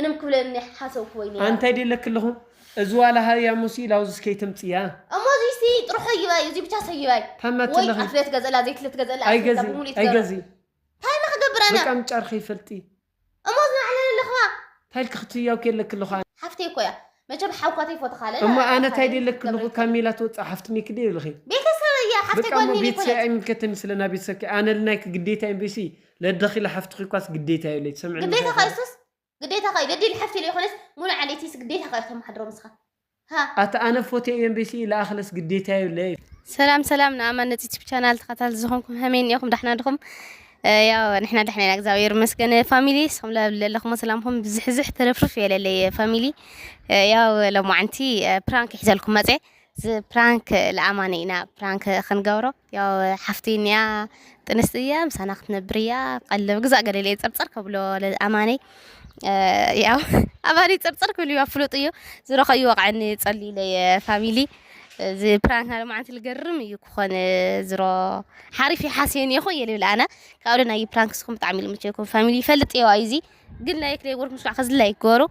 ምንም ክብለኒ ሓሰብኩ ወይ ነይራ። ኣንታይ ደለክ ኣለኹ? እዚ ዋላ ሃያ ሙሲ ኢላ ውዝስ ከይተምፅያ። እሞ እዚ ሲ ጥርሖ ይባይ፣ እዚ ብቻ ሰይባይ። ታማ ወይ ትለኺ። ኣፍለት ገዘላ፣ ዘይትለት ገዘላ፣ ኣፍለት ኣይገዚ ብሙሉ ይትገበ። ኣይገዚ። እንታይ መክገብር ኣነ? በቃ ምጫር ከይፈልጢ። እሞ እዚ ንዓለ ኣለኽዋ። እንታይ ልክኽትያው ከለክ ኣለኹ ኣነ? ሓፍተይ እኮ እያ። መቸም ሓውኳተይ ፎቶ ካለ። እሞ ኣነ እንታይ ደለክ ኣለኹ? ካሜላ ትወፅእ ሓፍትኒ ክደ ይብልኺ። ቤተሰብ እያ፣ ሓፍተይ በቃ እሞ ጓል ቤተሰብ ይኮነት። ኣይምልከተኒ ስለ ናይ ቤተሰብኪ። ኣነ ልናይክ ግዴታ እምበሲ ለደኺ ለሓፍትኺ ኳስ ግዴታ ይብለይ። ትሰምዕኒ? ግዴታ ኸይሱስ ግዴታ ኸይ ደዲል ሓፍቲ ኢለ ይኾነስ ሙሉ ዓሌቲስ ግዴታ ኸይ ተማሓድሮ ምስኻ። ሃ ኣቲ ኣነ ፎቶ እየ እምበሲ ለኣኽለስ ግዴታ ይብለይ። ሰላም ሰላም ንኣማን ነፂ ዩቱብ ቻናል ተኸታተልቲ ዝኾንኩም ከመይ እኒኹም? ዳሕና ድኹም? እ፣ ያው ንሕና ዳሕና ኢና እግዚኣብሔር ይመስገን። ፋሚሊ ንስኹም ለለኹም ሰላምኩም ብዝሕዝሕ ተረፍርፍ የለለይ ፋሚሊ። እ፣ ያው ሎማዓንቲ እ፣ ፕራንክ ሒዘልኩም መፀ። እዚ ፕራንክ ለኣማነ ኢና ፕራንክ ክንገብሮ። ያው ሓፍቲ እኒኣ ጥንስቲ እያ፣ ምሳና ክትነብር እያ። ቀለብ ግዛእ ገለ ኢለ ጸርጸር ከብሎ ለኣማነይ። እ፣ ያው ኣማነይ ጸርጸር ክብል እዩ፣ ኣፍሉጥ እዩ። ዝሮ ከይወቕዐኒ ጸሊ ኢለ እየ ፋሚሊ። እዚ ፕራንክ ናይ ሎማዓንቲ ልገርም እዩ ክኾን። ዝሮ ሓሪፍ ይሓስየን እየ ይብል ኣነ። ካብኡ ናይ ፕራንክ ስኹም ብጣዕሚ ልምቸኩም ፋሚሊ ይፈልጥ እየ ዋዩ እዚ። ግን ላይክ ለይጎርኩም ስኳዕ ከዚ ላይክ ጎሩ።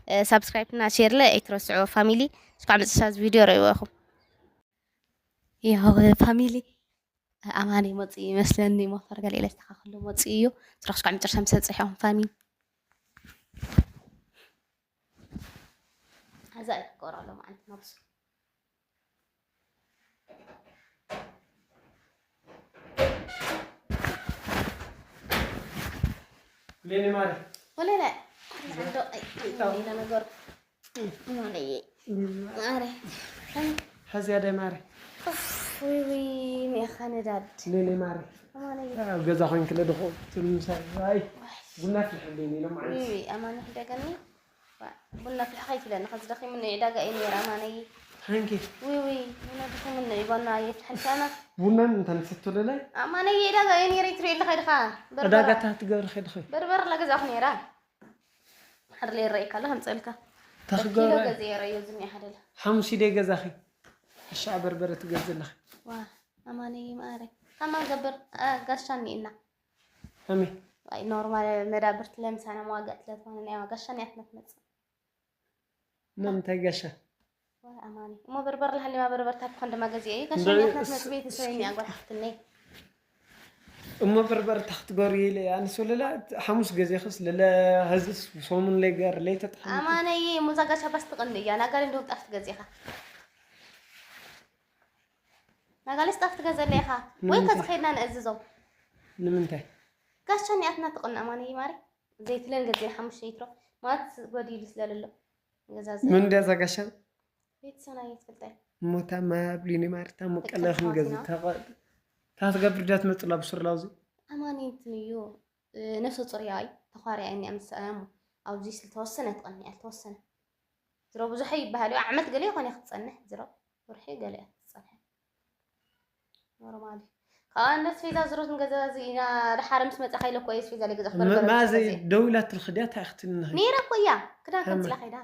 እ፣ ሳብስክራይብ እና ሼር ለ ኣይትረስዑ ፋሚሊ። ስኳዕ መጽሻ እዚ ቪድዮ ረእይዎ ኢኹም። ያው ፋሚሊ ኣማኒ መፂ ይመስለኒ ሞተር ገለ ኢለ ዝተኻክሎ መፂ እዩ። ስራኽ ስኳዕ መጨረሻ ምስ በፅሕ ኢኹም ፋሚሊ። ኣዛ እዩ ክቆሮ ኣሎ ማለት ነብሱ። ሌሊ ማሪ ወለለ ዶ ኢለ ነገሩ ማለየ ማረ ሐዚያ ደ ማሪ ውይ ውይ ሜኻ ነዳድ ሌሊ ማሪ ማለየ ኣብ ገዛ ኮይንክለ ድኹ ትምሳይ ኣይ ቡና ፍልሕልኝ ኢሎም ማለት ውይ ኣማኒ ሕደገኒ ቡና ፍልሕ ከይትብለኒ ከዚ ደኺሙኒ ዕዳጋ እዩ ነይረ ኣማነይ ሓንኪ ውይ ውይ ቡና ደኺሙኒ እዩ ቡና የፍልሐልካና ቡናን እንተ ንሰቶ ለላይ ኣማነይ ዕዳጋ እዩ ነይረ ይትሪኦ ኣለኻ ኢድኻ በርበራ ዕዳጋ እታ ክትገብሪ ከድኺ በርበራ ላ ገዛኹ ነይራ ሓርለ ይረኣየካ ኣሎ ከምፀልካ ኪሎ ተኽገብረ ገዘ የረዮ ዝኒ ሓደለ ሓሙሲ ደይ ገዛኺ ኣሻ በርበረ ትገዝእ ኣለኺ ዋ ኣማነይ ማረ ከማን ገብር ጋሻ እኒእና ኣሜን። ኣይ ኖርማል መዳብርት ለምሳና መዋጋእት ለትኾነ ናይ ዋጋ ሸኒያትና ትመጽእ። ንምንታይ ጋሻ? ወይ ኣማኒ እሞ በርበር ለሃሊማ በርበር ታትኾን ድማ ገዚአ እዩ ጋሻ ኒያትና ትመጽእ ቤተሰበይ ኒያ ጓል ሓፍትነይ። እሞ በርበር ታክትገሩ ኢለ ኣንስ ወለላ ሓሙስ ገዜኽስ ለለ ህዝስ ሰሙን ለይ ገር ለይ ተጥሓን። ኣማነይ እሞ እዛ ጋሻ ባስ ትቕን እያ ናጋሪ እንደው ጣፍ ትገዚኻ። ናጋሊ ስጣፍ ትገዘለ ኢኻ ወይ ከዚ ከይድና ንእዝዞም ንምንታይ ጋሻ ኒኣትና ትቕና ማነ ይማሪ ዘይትለን ገዜ ሓሙሽተ ይትሮ ማለት ጎዲሉ ስለለሎ ገዛዘ ምን እንዲያ እዛ ጋሻ ቤተሰና እየ ትፈልጣይ ሞታ ማብሊኒ ማርታ ሙቀለ ክንገዝ ታትገብር ዳ ትመፅላ ብሱር ላውዚ ኣማኒ እንትን እዩ ነፍሰ ፁር እያ ተኳርያ እኒኣ ምስ ኣሙ ኣብዚ ዝተወሰነ ትቐንያ ተወሰነ ዝሮ ብዙሕ ይበሃል እዩ ዓመት ገለ ይኾነ ክትፀንሕ ዝሮ ወርሒ ገለ እያ ክትፀንሕ ኖርማል እዩ ካብ ኣነ ኣስፌዛ ዝሮት ንገዛ እዚ ኢና ድሓረ ምስ መፃ ካይለ እኮ እየ ኣስፌዛ ለገዛ ማዚ ደው ኢላትልክ ድያ እንታይ ክትንህ ነይራ እኮ እያ ክዳን ከምፅላ ከይዳ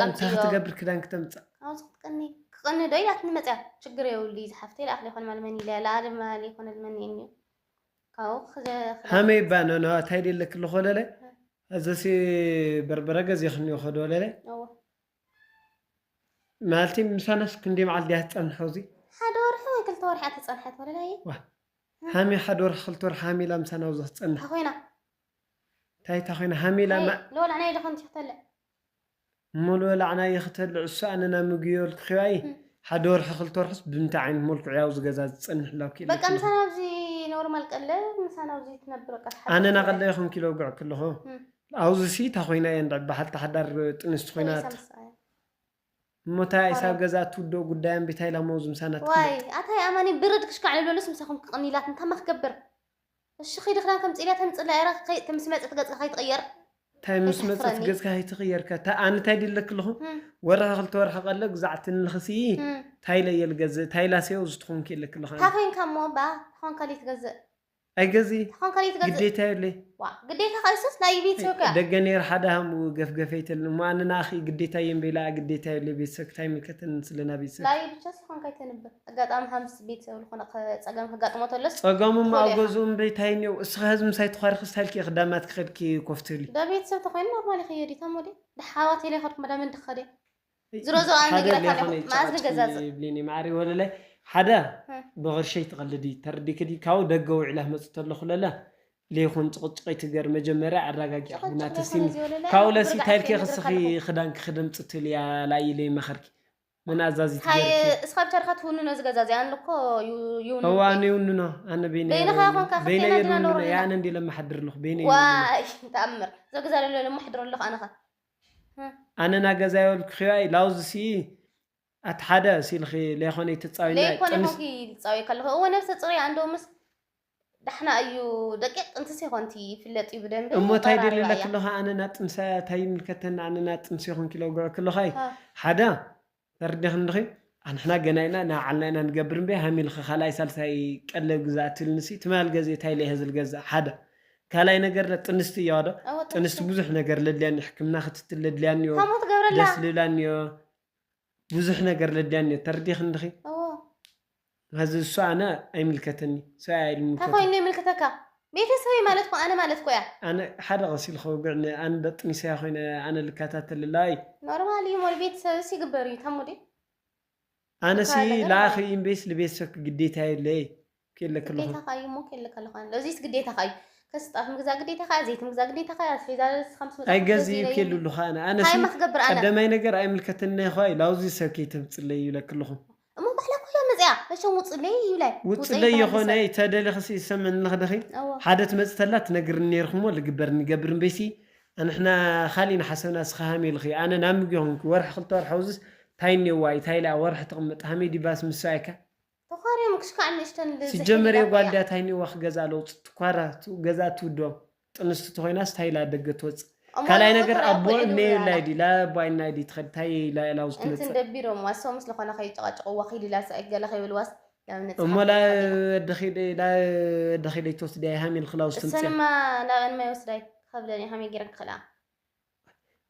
እንታይ ክትገብር ክዳን ክተምፅእ ኣብዚ ክትቀኒ ክቀኒ ዶ ኢላትኒ መፅያ ችግር የብሉ እዩ ዝሓፍተ ኢላ ኣክለ ይኮን ማልመኒ ኢለ ላ ድማ ይኮነ ልመኒ እዩ ካብኡ ሃመይ ባ ኖ ኖ እንታይ ደለክ ኣለኮ ለለ እዚሲ በርበረ ገዚኽኒ ይኸዶ ለለ ማለቲ ምሳናስ ክንደይ መዓልቲ ድያ ትፀንሖ እዚ ሓደ ወርሒ ወይ ክልተ ወርሒ እያ ትፀንሐት ወለላ እየ ሃሚ ሓደ ወርሒ ክልተ ወርሒ ሃሚላ ምሳና ውዛ ትፀንሕ ኮይና እንታይ እታ ኮይና ሃሚላ ማ- ንወላዕናይ ዶ ከምቲ ክተልዕ እሞ ንወላዕናይ ይኽተልዕ እሱ ኣነና ምግዮ ልክኽዮ ኣይ ሓደ ወርሒ ክልተ ወርሕስ ብምንታይ ዓይነት መልክዑ ያው ዝገዛ ዝፀንሕ ላው ክኢለ በቃ ምሳና ኣብዚ ኖርማል ቀለ ምሳና ኣብዚ ትነብር በቃ ኣነና ቀለ ይኹን ኪሎ ጉዕ ክልኹ ኣብዚ ሲ እታ ኮይና እየ እንድዕ በሓልቲ ሓዳር ጥንስቲ ኮይና እሞ እንታይ ሳብ ገዛ ትውደኦ ጉዳይ ኣንቢታ ኢላ መውዝ ምሳና ትፍለጥ ዋይ ኣታይ ኣማኒ ብርድ ክሽካዕ ልብለሉስ ምሳኹም ክቕኒላት እንታማ ክገብር እሺ ኺዲ ክዳን ከምጽእ ኢላ ተምጽእ ኢላ ኤራ ምስ መጸት ገጽካ ከይትቕየር እንታይ ምስ መጸት ተሕፍረኒ። ገጽካ ከይትቕየር ከታ ኣነ እንታይ ድለክ ኣለኹ እም፣ ወርሒ ክልተ ወርሒ ቀለ ግዛዕትኒ ልኽሲ እም። እንታይ ኢለ እየ ልገዝእ እንታይ ኢላ ሰዮ ዝትኾንክ የለክ ኣለኻ እንታይ ኮይንካ እሞ እባ ተኾንካ ልይትገዝእ ኣይገዝእ ተኾን ከሪት ገዝእ ግዴታ የብለይ ዋ ግዴታ ካልስስ ናይ ቤተሰብካ ደገ ነይር ሓደ ሃምኡ ገፍገፈ ይተልን እሞ ኣነ ንኣኺ ግዴታ እየ እምበይላ ግዴታ የብለይ ቤተሰብ ክታይ ምልከተኒ ስለና ቤተሰብ ናይ ብቻ ዝኾን ከይተንብር ኣጋጣሚ ሃምስ ቤተሰብ ዝኾነ ጸገም ከጋጥሞ ተሎስ ጸገሙ እሞ ኣብ ትኽእል ኢኻ። ገዝኡ እምበይ እንታይ እኒኦ እሱ ኸዚ ምሳይ ተዃሪኺ ስታይልኪ ክዳማት ክኸድኪ ኮፍትሊ በቤተሰብ ተኾይኑ ኖርማል ይኸየድ እዩ ተሞዲ ድሓዋት ኢለ ይኸድኩ መዳም እንድኸደ ዝሮ ዝሮ ኣነ ሓደ ነግረካ ለይኮነ ኣለኹ መዓዝ ንገዛዝእ ይብልኒ ማዕሪ ወለላይ ሓደ እ። ብቕርሸይ ትቐልዲ ተረዲክዲ ካብኡ ደገ ውዕላ ክመፅእ ተለኹ ለለ ለይኹን ጭቕጭቕ ኣይትገር መጀመርያ ኣረጋጊ ጭቕጭቕ ቡና ዘይኮነ ተስኒ እዚ ወለላይ ካብኡ ኣነ ለሲ ብርግኣት ታይልኪ ከይነግረካ ክስኺ ኣለኹ። ክዳንኪ ክደምፅትል እያ ላይለይ መኸርኪ መናዛዚት ታይ ገርኪ እስኻ ብቻ ድኻ ትውንኖ እዚ ገዛ እዚ ኣነ እኮ ይውንኖ እዋ ኣነ ይውንኖ ኣነ በይነ በይንኻ ይኾንካ በይነ ክልቴና ዲና የውንኖ ንነብር ያነ ኣለና። እንዲ ለማሓድር ኣለኹ በይነ ዋይ ተኣምር እዚ ገዛ ዘሎ ለማሕድሮ ኣለኹ ኣነኻ ኣነ ና ገዛ የበልኩ ኪዋይ ላውዝ ሲ ኣቲ ሓደ ሲልኺ ለይኮነ ትፃዊና ለይኮነ ኾንኪ ዝፃወየካ ኣለኹ እወ ነብሰ ፅሩይ ኣንዶ ምስ ዳሕና እዩ ደቂቅ ጥንስስ ይኾንቲ ይፍለጥ እዩ ብደንቢ እሞ ታይ ይቐራርባ ደልለ እያ። ክለኻ ኣነ ና ጥንሳ ታይ ይምልከተና ኣነ ና ጥንሲ ይኹን ኪሎ ጉዕ ክለኻይ ሃ። ሓደ ተርዲኽን ድኺ ኣንሕና ገና ኢና ንባዕልና ኢና ንገብር እምበይ ሃሚልኺ ካልኣይ ሳልሳይ ቀለብ ግዛእ ትብል ንሲ ትማል ገዜ ታይ ለይ ህዝል ገዛእ ሓደ ካልኣይ ነገር ጥንስቲ እያ ዶ ኣወ ጥንስቲ ብዙሕ ነገር ለድልያን ሕክምና ክትትል ለድልያን እዮ ካሞ ትገብረላ ደስ ልብላን እዮ ብዙሕ ነገር ለድልያን እዮ ተርዲኽን ድኺ ኣዎ ሀዚ እሱ ኣነ ኣይምልከተኒ ሰብኣይ እንታይ ኣይምልከተኒ ኮይኑ ይምልከተካ ቤተሰበይ ማለት ኮ ኣነ ማለት ኮ እያ ኣነ ሓደ ቀሲልካ ውግዕኒ ኣነ ደጥኒሰያ ኮይነ ኣነ ልከታተልላ እዩ ኖርማል እዩ ሞል ቤተሰብስ ይግበር እዩ ታሞ ድዩ ኣነሲ ካልእ ነገር ለኣኺ ማለት ኢምቤስ ልቤተሰብኪ ግዴታ የለይ ክየለክለኹ ግዴታኻ እዩ እሞ ክየለካ ኣለኹ ኣነ እዚስ ግዴታኻ እዩ ከስጣፍ ምግዛ ግዴታኻ ዘይት ምግዛ ግዴታኻ ኣስቤዛ ከምስ ኣይገዝእ እዩ ክየሉልኻ ኣነ ኣነሲ ታይማ ክገብር ኣነ ቀደማይ ነገር ኣይምልከተኒ ይኸዋ ላውዚ ሰብ ከይተምፅለይ ይብለክልኹ እሞ ባዕላ ኩያ መፅያ መቸም ውፅለይ ይብላይ ውፅለይ ይኾነ ተደሊኽሲ ይሰምዕኒ ኽደኺ እዎ ሓደ ትመፅእ ተላ ትነግርኒ ነይርኩሞ ልግበር ንገብር እምበይሲ ኣንሕና ካሊእ ንሓሰብና ስኻ ሃሜልኺ ኣነ ናብ ምግቢ ኹንኪ ወርሒ ክልተ ወርሒ ውዝስ ታይ እኒዋ እንታይ ኢላ ወርሒ ትቕምጥ ሃመይ ዲባስ ምሳይካ ተዃርዮም ክሽካዕ ንእሽተን ሲጀመር የጓልዳ ታይ እኒዋ ክገዛ ለውፅ ትኳራ ገዛ ትውዶ ጥንስቲ ተኾይናስ ታይ ኢላ ደገ ትወፅእ ካልኣይ ነገር ኣቦ እነ የብላይ ዲ ላባይ ናይ ዲ ትኸድ ታይ ኢላ ኢላ ውዝ እንትን ትመፅእ ደቢሮም ዋሶም ስለኾነ ከይጨቃጨቅዋ ኪድ ኢላ ሰ ገለ ከይብልዋስ ናብ ነፃ እሞ ሓሳብ ይኸዱ። ላደኺደይ ተወስድያ ሃሚል ክላውስ ትምፅያ እሰንማ ናበን ማይ ወስዳይ ከብለኒ ከመይ ገይረን ክኽእላ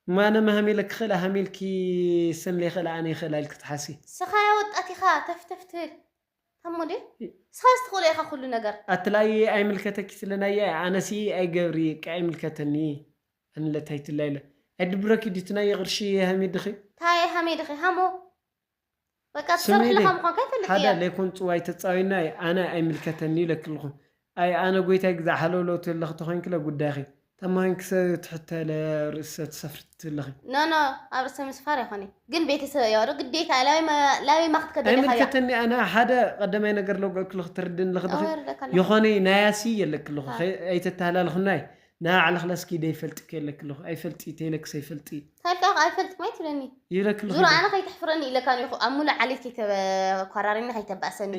ማነ መሃሚለ ክኽእላ ሃሚልኪ ሰን ለይኽእላ ኣነ ይኽእላ ኢልክ ትሓሲ ስኻያ ወጣት ኢኻ ተፍተፍ ትብል ታሞ ድዩ ስኻስ ትኽእሎ ኢኻ ኩሉ ነገር ኣትላይ ኣይምልከተኪ ስለናየ ኣነሲ ኣይገብሪ ቃ ኣይምልከተኒ ኣንለታይ ትላ ኢለ ኣይድብረኪ ድዩ ትናየ ቅርሺ ሃሚድኺ ታይ ሃሜድኺ ሃሞ በቃ ስመይ ትሰርሕልኻ ደይ ምዃንካ ይፈልጥ ሓደ እያ ለይኮን ፅዋይ ተፃዊና ኣነ ኣይምልከተኒ ኢለክልኹም ኣይ ኣነ ጎይታይ ግዛዕ ሃለውለው ትብለኺ ተኾይንክለ ጉዳይኺ ተማሂንኪ ሰብ ትሕተለ ርእሰ ትሰፍሪ ትብለኺ ኖ ኖ ኣብ ርእሰ ምስፋር ይኾነ ግን ቤተሰብ እያ ዶ ግዴታ ላበይ ማ- ላበይ ማ ክትከደ ኢኻ እያ ኣይምልከተኒ ኣነ ሓደ ቀደማይ ነገር ለውግዕክልኺ ትርድን ለኽድኺ ኣወርደካ ኣለኹ ይኾነ ናያሲ የለክልኹ አ። ኣይተተሃላልኹናይ ንባዕልኺ ለስኪ ደይፈልጥኪ የለክልኹ ኣይፈልጢ ተይለክስ ኣይፈልጢ ታልካ ኣይፈልጥ ማይ ትብለኒ ይብለክልኹ ዙር ኣነ ከይትሕፍረኒ ኢለካ ኒኹ ኣብ ሙሉእ ዓሌት ከይተኳራሪኒ ከይተባእሰኒ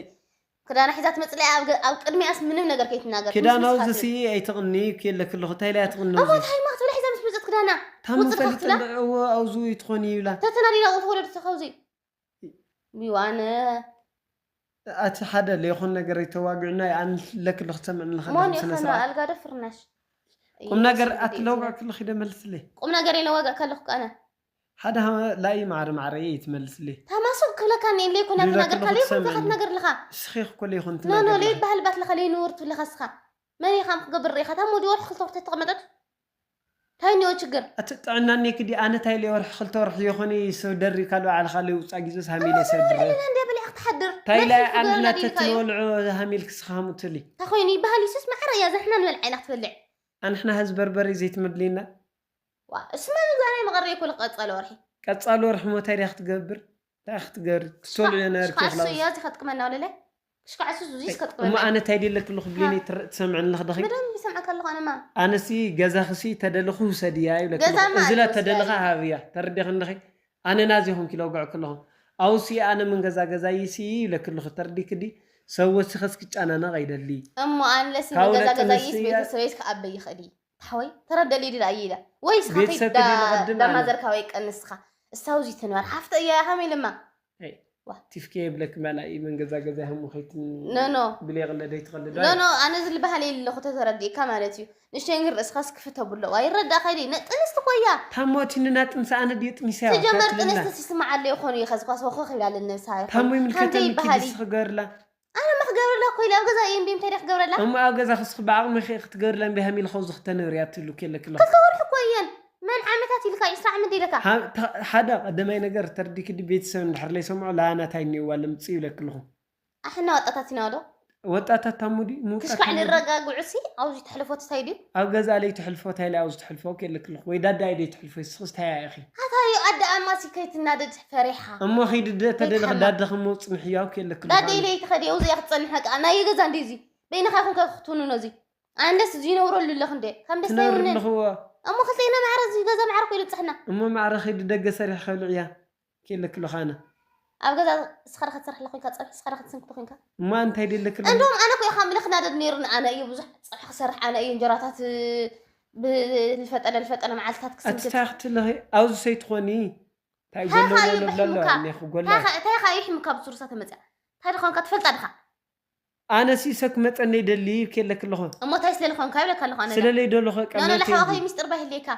ክዳና ሒዛ ትመፅለይ ኣብ ገ- ኣብ ቅድሚያስ ምንም ነገር ከይትናገር ክዳናው ዝስኢ ኣይትቕኒ ክየለክልኹ እንታይ ኢላ ትቕኒ እሞ እንታይ ማ ክትብላ ሒዛ ምስ መፀት ክዳና ታሞ ውፅእ ፈሊጠ ትኽፍላ? እዎ ኣውዙ ይትኾን ይብላ ተተናዲዳ ቁልፍ ወለዱ ተኻውዚ ቢዋነ ኣቲ ሓደ ለይኹን ነገር ይተዋግዕና ኣንለክልኽ ትሰምዕኒ ለኻ ሞን ስነ ይኸና ስርዓት ኣልጋ ዶ ፍርናሽ ቁም ነገር ኣትለውግዕ ክልኽ ደ መልስለይ ቁም ነገር የለ ዋጋ ከለኹ ኣነ ሓደ ሃመ ላይ ማዕረ ማዕረ እየ ትመልስለይ ታማሱ ክብለካ እኔ ለይኮና ሊላ ተናገርካ ክልኹ ለይኮን ትሰምዕኒ። ተናገር ለኻ እስኺ ክኮለ ይኹን ኖ ኖ ትናገር ለይ ለኻ። ባህል ባት ለኻ ለይ ንወር ትብለኻ እስኻ መን ኢኻ ክገብር ርኢኻ ታሞ ድወርሒ ክልተ ወርሒ ተቐመጠት እንታይ እኒኦ ችግር ኣቲ ጥዕና እኔኪ ዲ ኣነ ታይ ለይ ወርሒ ክልተ ወርሒ የኾነ ሰብ ደሪ ካልኦ ዓልኻ ለይ ውፃ ግዜ ሳሚለ ሰብ ድረ ልዕልና እንዲያ በሊዓ ክትሓድር ታይ ላይ መርፌ ኣንድና ክገብረላ ዲልካዮ? ተትንበልዑ ሃሚልክ ስኻሙትሊ እንታይ ኮይኑ ይበሃል ይሱስ ማዕረ እያ ዘሕና ንበልዓ ኢና ክትበልዕ ኣንሕና ህዝቢ በርበሪ ዘይትመድልየና ዋ እስመ ምዛናይ መቐረይ ኮለ ቀጸለ ወርሒ ቀጻሊ ወርሒ ሞ እንታይ ድያ ክትገብር እንታይ ክትገብር ክትበልዑ ነርኪ ሽካሱ ክላውስ እያ እዚ ከጥቅመና ወለለ ክሽካዕሱ እዚ እሞ ከጥቅመና ኣነ እንታይ ደለክልኹ ብሌኒ ትሰምዕኒ ለኽደኺ ብደንብ ይሰምዐካ ኣለኹ ኣነማ ኣነሲ ገዛኽሲ ተደለኹ ውሰድያ ይብለኪ ገዛ ኣለኹ። እዚ ላ ማለት ተደለኻ ውሰድያ። ሃብያ ተረዲኽኒ ዲኺ ኣነ ናዚ ኹንኪ ለውግዕኪ ኣለኹ ኣውሲ ኣነ ምን ገዛ ገዛይሲ ይብለኪ ኣለኹ ተረዲክዲ ሰብ ወሲኸ እስክጫናነቕ ኣይደሊ እሞ ኣንለስ ካብ ገዛ ሁለት ገዛይስ ጥንስቲ ቤተሰበይስ ክኣበይ ይኽእል እዩ ታሕወይ ተረደሊ ድላ እይለ ወይስ ቤተሰብ ተደሊ ቅድም ኣነ። ዳማዘርካ ወይ ቀንስኻ እሳውዚ ትንበር ሓፍተ እያ ሃመይ ልማ ኣይ፣ ዋ። ቲፍኬ የብለክ መላኢ መን ገዛ ገዛ ይህሙ ከይትን ኖ ኖ ብሌቕለ ደይትኸልድ ኖ ኖ ኣነ እዚ ልባህል የለኹ ተተረዲእካ ማለት እዩ። ንሽተይ ግን ርእስኻስ ክፍተ ብሎ ዋ ይረዳእኻ ኢለ ነጥንስቲ ኮያ ታሞቲ ንናጥንሳ ኣነ ድየ ጥኒሰያ ሲጀመር ጥንስቲ ሲስማዓለ ይኾኑ እዩ ከዚ ኳስ ወኸ ክብላለን ነብሳ ታሞ ይምልከተኒ ይበሃል ኪድስ ክገርላ ኣነ መክገብረላ እኮ ኢለ ኣብ ገዛ እየ እንዲም እንታይ ክገብረላ እሞ ኣብ ገዛ ክስኽ ብዓቕሚ ኸ ክትገርላ እምቢ ሃሚል ኸው ዝኽተነብር እያ ትብሉ ከለክሎ ክልተ ወርሒ እኮ እየን መን ዓመታት ኢልካ ኢስራ ዓመት ኢልካ ሓደ ቀደማይ ነገር ተርዲክዲ ቤተሰብ እንድሕር ለይሰምዑ ላናታይ እኒዋ ልምፅ ይብለክልኹ ኣሕና ወጣታት ኢና ዶ ወጣታት ታሙዲ ክሽካዕ ንረጋግዑ ሲ ኣብዚ ትሕልፎ ትሳይ ድዩ ኣብ ገዛ ለይ ትሕልፎ ታይ ለይ ኣብዚ ትሕልፎ ከለክልኹ ወይ ዳዳ ኢደይ ትሕልፎ ስኽስ ታይ ኢኺ ኣታዩ ኣደ ኣማሲ ከይትናደድ ፈሪሓ እሞ ኺድ ደ ተደለኽ ዳዳ ከመውፅ ምሕያው ከለክልኹ ዳደ ኢለይ ትኸዲ ውዚ ክትፀንሕ በቃ ናይ ገዛ እንዲዚ በይንኻ ይኹን ክትውንኖ እዚ ኣንደስ ዝይነብረሉ ኣለኽ እንደ ከም ደስ ትነብር ይውንን ኣለኽዎ እሞ ክልተና ማዕረ እዚ ገዛ ማዕረ ኮይሉ ፅሕና እሞ ማዕረ ኺድ ደገ ሰሪሕ ከብልዕያ ከለክልኻ ኣነ ኣብ ገዛ ስኸረ ክትሰርሕ ለኮይንካ ፀብሒ ስኸረ ክትስንክቶ ኮንካ እሞ እንታይ ደለክል እንደውም ኣነ ኮ ኢኻ ምልክ ናደድ ነይሩኒ ኣነ እዩ ብዙሕ ፀብሒ ክሰርሕ ኣነ እዩ እንጀራታት ብልፈጠነ ልፈጠነ መዓልትታት ክስንክት ኣትስታይ ክትለኺ ኣብዚ ሰይትኾኒ እንታይ እንታይ ጎሎ ኻዩ ነብላሎ ብሒሙካ እኔኹ ጎላ እንታይ ኻዩ ካብ ሱርሳ ተመፅያ እንታይ ድኾንካ ትፈልጣ ድኻ ኣነ ሲ ሰብ ክመፀኒ ይደሊ ከለክልኹ እሞ እንታይ ስለልኾንካ ይብለካ ኣለኹ ኣነ ስለለይ ደለኹ ኖ ኖ ላሕባ ከይምስጢር ባሂለካ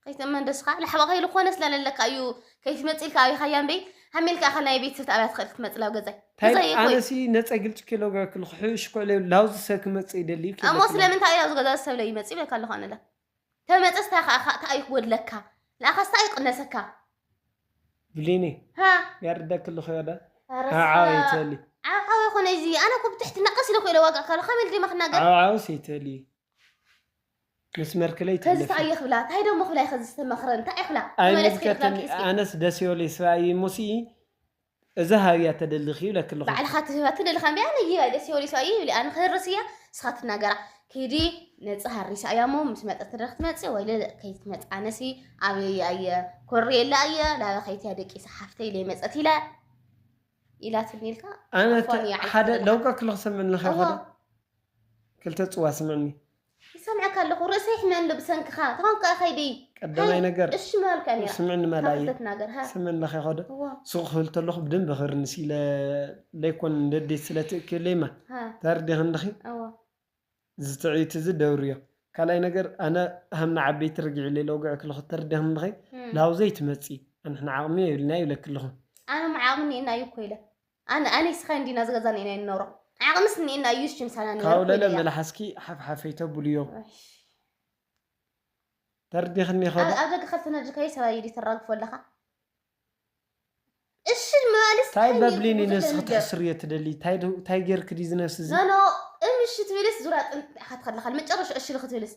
ከይትእመን ደስኻ ላሕባ ከይልኾነ ስለለለካ እዩ ከይትመፅልካ ኣብይኻያ እምበይ ሃሜልካ ኢኻ ናይ ቤት ሰብ ኣብያ ትኽእል ክትመፅል ኣብ ገዛይ ታይ ገዛይ እኮ እዩ ኣነሲ ነፀ ግልጭ ኪሎ ገክልኩ ሕሽ ኩዕለ ላውዚ ሰብ ክመፅእ ይደሊ እሞ ስለምንታይ እዩ ኣብዚ ገዛ ሰብ ለይመፅእ ይብለካ ኣለኹ ኣነ ላ ተመፀስ እንታይ ኸ- ኸ- እንታይ እዩ ክጎድለካ ንኣኻስ እንታይ እዩ ቅነሰካ ብሌኒ ሃ ያርዳክልኹ ያዳ ኧረ ዓዓው ስኻ- ይትበሊ ዓው ዓው ይኾነ እዚ ኣነ እኮ ብትሕትና ቀስ ኢለ ክኢለ ዋጋ ካለ ከመይ ኢለ ድማ ክናገር ዓዓው ሰይትበሊ መስመር ክለይ ከዚ ትለፊ ተኣየ ክብላ እንታይ ደሞ ክብላ ከዚ ዝተመኽረ እንታይ ክብላ ኣይ ተመለስ ምልከተኒ ከይድካ እስኪ ኣነስ ደስ ይበለይ ሰብኣይ ሙሲ እዛ ሃብያ ተደልኺ ይብለክልኹ ባዕልኻ ትህባ ትደልኻ እምበይ ኣነ ይባይ ደስ ይበለይ ሰብኣይ ይብል ኣነ ክህርስ እያ እስኻ ትናገራ ኪዲ ነፂ ሃሪሳ እያ እሞ ምስ መጠት ትደርክ ትመፂ ወይ ከይትመፅ ኣነሲ ኣበይ ኣየ ኮሪ የላ እየ ላበ ከይትያ ደቂሳ ሓፍተይ ለይመፀት ኢላ ኢላትኒ ኢልካ ኣነ ኣፎን እያ ሓደ ዓንተላ። ለውቀ ክልኽ ሰምዕኒ እዋ። ኸይኸደ ክልተ ፅዋ ስምዕኒ ይሰምዐካ ኣለኹ ርእሰይ ሕመን ዶ ብሰንክኻ ተኾንካ ከይዲ ቀዳማይ ነገር እሺ ምባልካ ነራ ስምዕኒ መላየ ተናገር ሃ ስምዕኒ ኸይኸደ እዋ ሱቕ ክብል ተለኹ ብደንብ ኽርንስ ኢለ ለይኮን ንደዴት ስለ ትእክብለይማ ሃ ተርዲኽ እንድኺ እዋ ዝትዕይት እዚ ደብርዮ ካልኣይ ነገር ኣነ ሃምና ዓበይቲ ርጊዕ ኢለ ለውግዕ ክልኹ ተርዲኽ እንድኺ እም። ላውዘይ ትመፂ ኣንሕና ዓቕሚ የብልና ይብለክልኹ ኣነ መዓቕሚ እኒኤና እዩ እኮ ኢለ ኣነ ኣነ ስኻ እንዲና ዝገዛን ኢና ንነብሮ ዓቕምስ እኒኤና እዩ ሽምሳና ካብ ለለ መላሓስኪ ሓፍሓፈይ ተብልዮ ተርዲኽኒ ኸዶ ኣብ ደገ ከልተ ነድርከዩ ሰብኣይ ዲ ተራግፎ ኣለኻ እሺ ምባልስ ታይ በብሊኒ ነስኺ ትሕስርዮ ትደሊ ታይ ጌርክ ዲ ዝነብስ እዚ ኖኖ እምሺ ትብልስ ዙራ ጥንጢኻ ትኸለኻ መጨረሻ እሺ ክትብልስ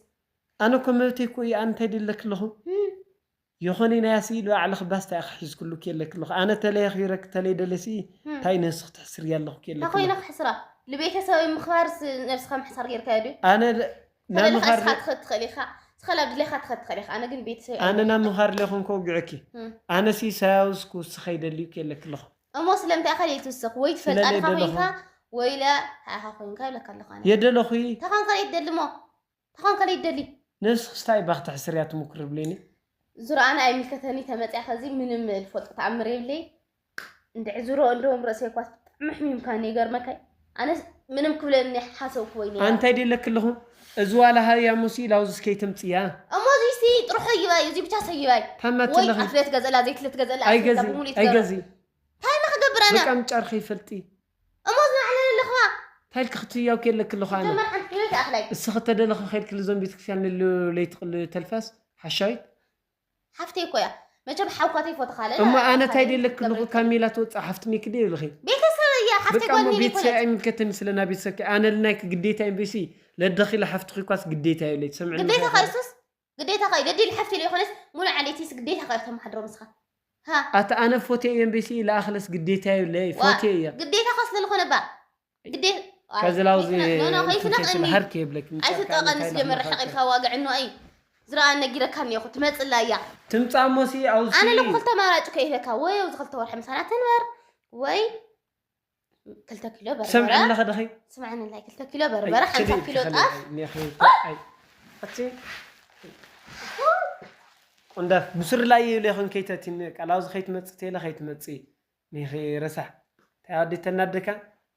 ኣነ እኮ መብተይ እኮ እዩ ኣነ እንታይ ደለክ ኣለኹ ይኾነ ናይ ኣስኢሉ ኣዕለኽ ባስታ ኢኻ ሒዝክሉ ከለክ ኣለኹ ኣነ ተለይ ኣኽቢረክ ተለይ ደለሲ እንታይ ነስኺ ትሕስርያ ኣለኹ ከለክ ታኮይነ ክሕስራ ንቤተሰብ ምኽባርስ ነብስኻ ምሕሳር ጌርካዮ ድዩ ኣነ ናብ ምኻር እስኻ ትኸድ ትኽእል ኢኻ እስኻ ናብ ድሌኻ ትኸድ ትኽእል ኢኻ ኣነ ግን ቤተሰብ ኣነ ናብ ምኻር ለኹን ከውግዐኪ ኣነ ሲ ሳያውስ ክውስኸ ይደልዩ ከለክ ኣለኹ እሞ ስለምንታይ ኢኻ ዘይትውስኽ ወይ ትፈልጣ ስለለይ ድኻ ደለኹ። ኮይንካ ወይ ኢለ ሃኻ ኮይንካ ይብለካ ኣለኹ ኣነ የደለኹ ተኾንካ ዘይትደሊ እሞ ተኾንካ ዘይትደሊ ነስኽስታይ ባኽ ተሕስርያ ትሙክር ብሌኒ ዙራ ኣነ ኣይምልከተኒ ተመፅያ ከዚ ምንም ዝፈልጦ ተኣምር የብለይ እንድዒ ዙሮ እንደውም ርእሰይ ኳስ ብጣዕሚ ሕሚምካኒ ይገርመካይ ኣነስ ምንም ክብለኒ ሓሰብኩ ወይ ነይራ ኣንታይ ደለክ ኣለኹ እዚ ዋላ ሃያ ሙሲ ላውዝስ ከይተምፅያ እሞ እዚ ሲ ጥርሖ ይባይ እዚ ብቻ ሰይባይ ወይ ታማትለኺ ኣፍለት ገዘላ ዘይትለት ገዘላ ኣይገዚ ኣይገዚ እንታይ መክገብር ኣነ በቃ ምጫር ከይፈልጢ እሞ ዝናዕለ ኣለኹዋ እንታይ ኢልክ ክትያው ከለክ ኣለኹ ኣነ ጀመር ሓንቲ ክብለት ኣኽላይ እስኺ ተደለኺ ከይድኪ ልዞም ቤተክርስትያን ንለይትቕል ተልፋስ ሓሻዊት ሓፍተይ እኮ እያ መቸም ሓውኳተይ ፎቶ ካለ እሞ ኣነ እንታይ ደለክ ኣለኹ ካሜላ ትወፅእ ሓፍቲ ሜክ ደ ይብልኺ ቤተሰብ እያ ሓፍተይ በቃ እሞ ጓኒ ቤተሰብ ኣይምልከተኒ ስለ ናይ ቤተሰብኪ ኣነ ልናይክ ግዴታ እምበይሲ ለደኺ ለሓፍትኺ ኳስ ግዴታ ይብለይ ትሰምዕኒ ግዴታ ዲኺ? ካይሱስ ግዴታ ካይ ደዲ ሓፍቲ ለይኮነስ ሙሉ ዓሌቲስ ግዴታ ካይ ተማሓድሮ ምስኻ ሃ ኣቲ ኣነ ፎቶ እየ እምበይሲ ለኣኽለስ ግዴታ ይብለይ ዋ፣ ፎቶ እየ ግዴታ ካ ስለልኾነ ባ ግዴታ ከዚ ላውዚ ኖ ኖ ከይትነቀኒ ትልሃር ከይብለክ ኣይትጠቀኒ ዝጀመር ሓቂልካ ዋግዕ ኖ ኣይ ዝረኣነ ጊረካኒ እኹ ትመፅላ እያ ትምፃ እሞሲ ኣውዚ ኣነ ለኩ ክልተ ማራጭ ከይህበካ ወይ ኣብዚ ክልተ ወርሒ ምሳና ትንበር ወይ ክልተ ኪሎ በርበረ ሰምዕኒ ለኸ ደኸይ ስምዕኒ ላይ ክልተ ኪሎ በርበረ ሓምሳ ኪሎ ጣፍ ቁንዳፍ ብስሪ ላይ ይብለ ይኹን ከይተቲኒ ቃላውዚ ከይትመፅእ ተለ ከይትመፅእ ኒኺ ረሳሕ እንታይ ኣዲ ተናደካ?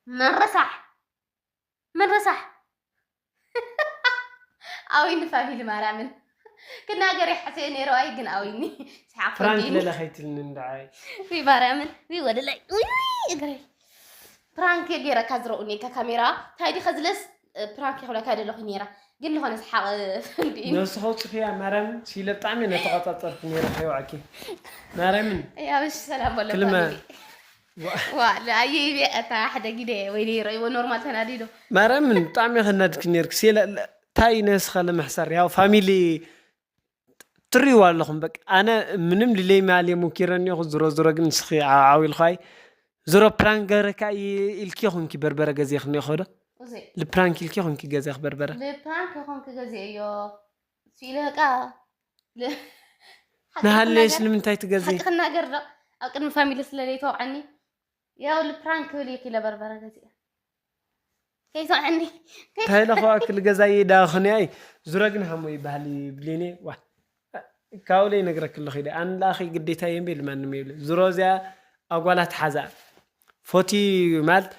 መን ረሳሕ መን ረሳሕ ኣዊኒ ፋሚሊ ማርያምን ክናገር ይሓስየ ነይረ ኣይ ግን ኣዊኒ ሰሓቅ ፍራንክ ኮንዲኒ ለለ ከይትልኒ እንዳዓይ ዊ ማርያምን ዊ ወደላይ ዊ እግረይ ፕራንክ የገይረካ ዝረኡኒ ካ ካሜራ ታይ ዲኸ ዝለስ ፕራንክ ይኽብለካ ደለኹ ነይራ ግን ዝኾነ ሰሓቅ እንዲዩ ነብስኻ ውፅፍያ ማርያምን ሲለ ብጣዕሚ እየ ነተቆፃፀርኩ ነይረ ከይዋዕኪ ማርያምን ያብሽ ሰላም በሎ ክልመ ፋሚሊ ዋ ለኣየ ይቤ እታ ሓደ ጊደ ወይ ረይዎ ኖርማል ተናዲዶ ማርያምን ብጣዕሚ ከናድክ ነርክ ሲለ ታይ ነስኻ ለመሕሰር ያው ፋሚሊ ትሪእዋ ኣለኹም በቃ ኣነ ምንም ልለይ ማልየ ሙኪረኒ ኹ ዝሮ ዝሮ ግን ንስኺ ዓዊልኳይ ዝሮ ፕራንክ ገረካ ኢልኪ ኹንኪ በርበረ ገዜ ክኒኦ ኸዶ እዘይ ልፕራንክ ኢልኪ ኹንኪ ገዜ ክበርበረ ልፕራንክ ኾንክ ገዜ እዮ ሲለ በቃ ንሃለየስ ንምንታይ ትገዜ ሓቂ ክናገር ዶ ኣብ ቅድሚ ፋሚሊ ስለ ዘይተውዓኒ ያው ልፕራንክ ክብል እየ ኪለ በርበረ ገዚአ ከይተውዓኒ እንታይ ለኸዋ ክል ገዛየ ዳ ኽንያይ ዙረ ግን ሃሞ ይበሃል ይብሌኔ ዋ ካብኡ ለይ ነግረክ ኣለኹ ኢለ ኣንላኺ ግዴታ የንቤ ልማንም የብለ ዙሮ እዚኣ ኣጓላት ሓዛ ፎቲ ማለት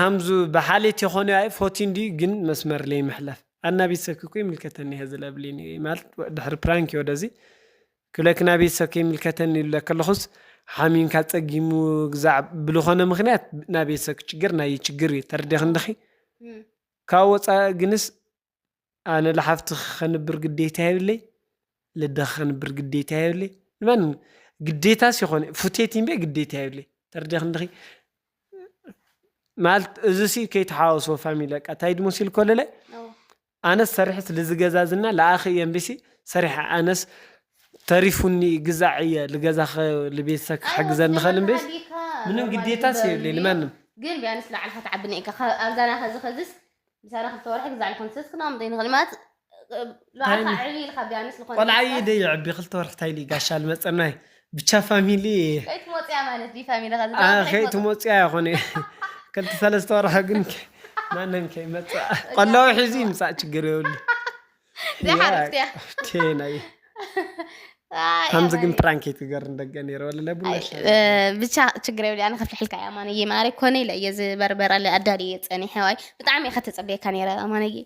ሃምዙ ብሓሌት የኾነ ኣይ ፎቲ እንዲ ግን መስመር ለይ ምሕለፍ ኣና ቤተሰብኪ እኮ ይምልከተኒ እየ ዝለብሌኒ ማለት ድሕሪ ፕራንክ እዮ ደዚ ክብለክ ናብ ቤተሰብ ከይምልከተኒ ኢለ ከለኹስ ሓሚምካ ፀጊሙ ግዛዕ ብልኾነ ምኽንያት ናብ ቤተሰብ ክችግር ናይ ችግር እዩ ተረዲኽ እንደኺ ካብ ወፃኢ ግንስ ኣነ ለሓፍቲ ከንብር ግዴታ የብለይ ልደኺ ከንብር ግዴታ የብለይ ንመን ግዴታስ ይኾነ ፍቴት እምበ ግዴታ የብለይ ተረዲኽ እንደኺ ማለት እዚ ሲ ከይተሓዋወስዎ ፋሚሊ በቃ እንታይ ድመሲል ኮለለ ኣነስ ሰሪሐስ ልዝገዛዝና ለኣኺ እየ እምቢሲ ሰሪሐ ኣነስ ተሪፉኒ ግዛዕ እየ ልገዛ ልቤተሰብ ክሕግዘኒ ኸእል እምቢስ ምንም ግዴታስ የብለይ ንማንም ግን ቢያንስ ላዕልካ ትዓብኒ ኢካ ኣብዛና ከዚ ከዝስ ምሳና ክልተ ወርሒ ግዛዕ ልኮን ሰስ ክነቕምጦ ይንኽእል ማለት ላዕልካ ዕብይ ኢልካ ቢያንስ ዝኾነ ቆልዓ እየ ደይ ዕቢ ክልተ ወርሒ እንታይ ኢሉ ጋሻ ልመፀናይ ብቻ ፋሚሊ ከይትመፅያ ማለት ድዩ ፋሚሊ ከዚ ከይትመፅያ ይኾነ ክልተ ሰለስተ ወርሒ ግን ማንም ከይመፅእ ቀላዊ ሒዙ ይምፃእ ችግር የብሉ ዝሓረፍትያ ቴናይ ከምዚ ግን ፕራንክ ትገር እንደገ ነይረ ወለለ ቡና ብቻ ችግር የብሉ ኣነ ከፍልሕልካ እያ ኣማነየ ማረ ኮነ ኢለ እየ ዝበርበረ ኣዳልየ ፀኒሐ ዋይ ብጣዕሚ እየ ከተፀበየካ ነይረ ኣማነየ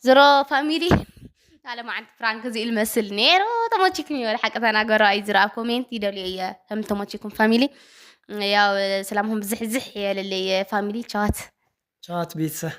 ዝሮ ፋሚሊ ኣለማዓንቲ ፕራንክ እዚ ልመስል ነይሩ ተመቺኩም ይበል ሓቂ ተናገሩ ኣይ ዝረኣ ኮሜንት ይደልዮ እየ ከም ተመቺኩም ፋሚሊ ያው ሰላምኩም ብዝሕዝሕ የለለየ ፋሚሊ ቻዋት ቻዋት ቤተሰብ